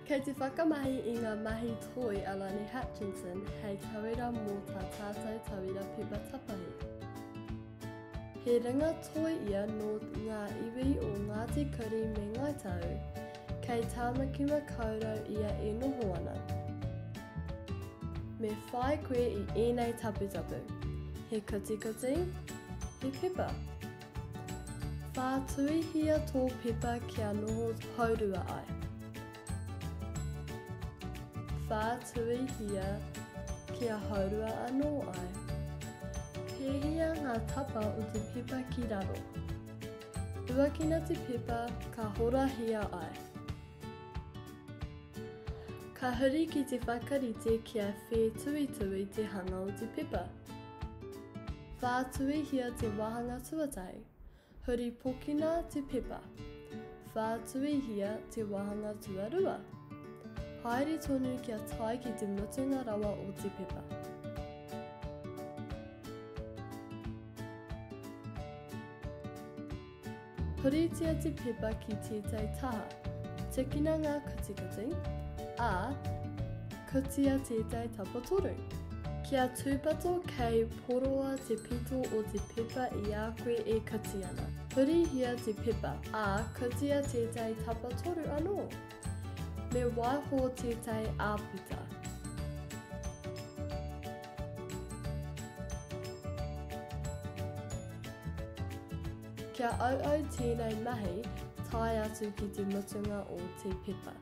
Kei te whakamahi i ngā mahi toi a Lani Hutchinson hei tauira mō tā tātou tauira pepa tapahi. He ringa toi ia nō ngā iwi o Ngāti Kuri me Ngāi Tahu, kei Tāmaki Makaurau ia e noho ana. Me whai koe i ēnei taputapu, he kutikuti, he pepa. Whātuihia tō pepa kia noho haurua ai. Whātuihia kia haurua anō ai. Pēhia ngā tapa o te pepa ki raro. Uakina te pepa ka horahia ai. Ka huri ki te whakarite kia whētuitui te hanga o te pepa. Whātuihia te wāhanga tuatahi. Huripokina te pepa. Whātuihia te wāhanga tuarua. Haere tonu kia tae ki te mutunga rawa o te pepa. Puritia te pepa ki tētahi taha, tikina ngā kutikuti, ā, kutia tētahi tapatoru. Kia tūpato kei poroa te pito o te pepa i a koe e kuti ana. Purihia te pepa, ā, kutia tētahi tapatoru anō. Me waiho tētahi āputa. Kia auau tēnei mahi tae atu ki te mutunga o te pepa.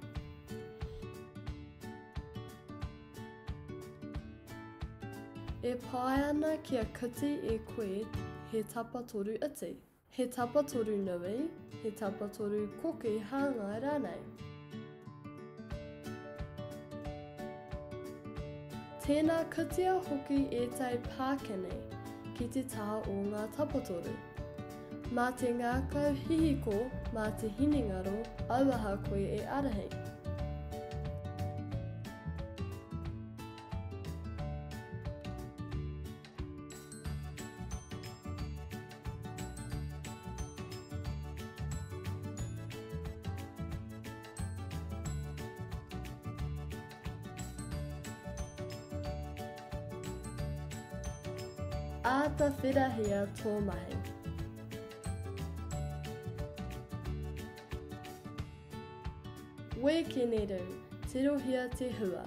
E pai ana kia kuti e koe he tapatoru iti. He tapatoru nui, he tapatoru koki hāngai rānei. Tēnā kutia hoki ētahi pākene ki te taha o ngā tapatoru. Mā te ngākau hihiko, mā te hinengaro auaha koe e ārahi. Āta wherahia tō mahi. Wēkeneru, tirohia te hua.